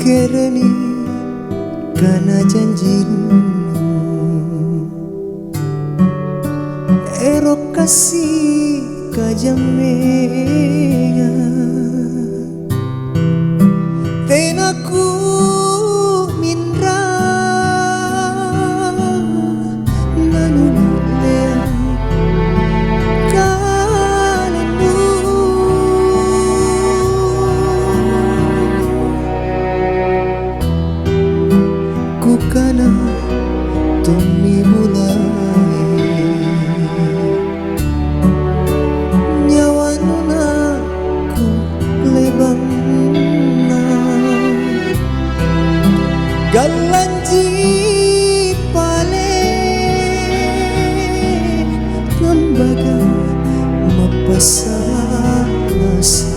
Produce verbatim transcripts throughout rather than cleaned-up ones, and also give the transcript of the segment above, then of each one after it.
Kereni kana janjinnu, ero kasi kajammenga, tena ku minra nanulle kalennu. Kukana tommi bulae, nyawanu nakku lebanna. Gallanji pale tembaga mappasalasa.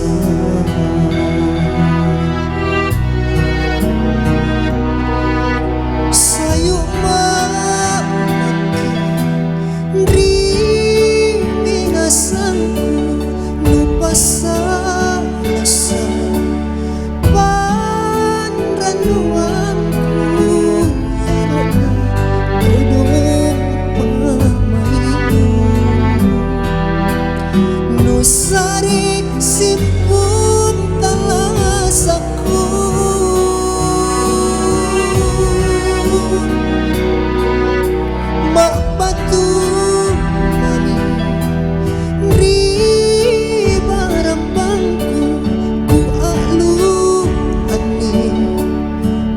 Sayu ma'nakki ri minasangku nupassalasa panrannuangku, ero'na todong pamai'mu. Nusare simpung talasakku, mabbatu mani ri barabbangku, ku allu anni.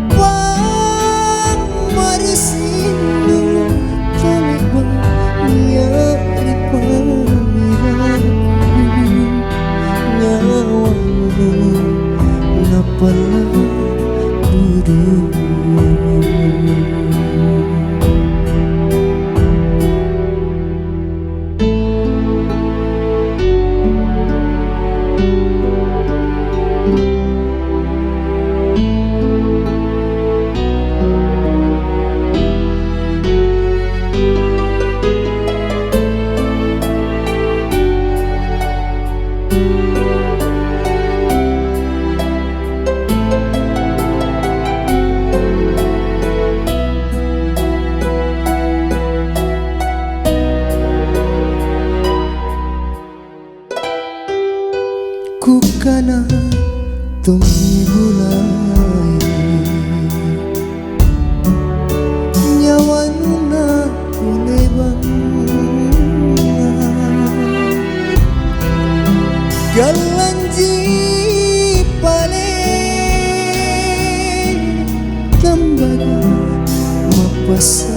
Puang marisinnu talebang iya ri pamirang nyawamu napala budu. Kukana tommi bulae, nyawanunna ulebang. Gallanji pale tembaga mappas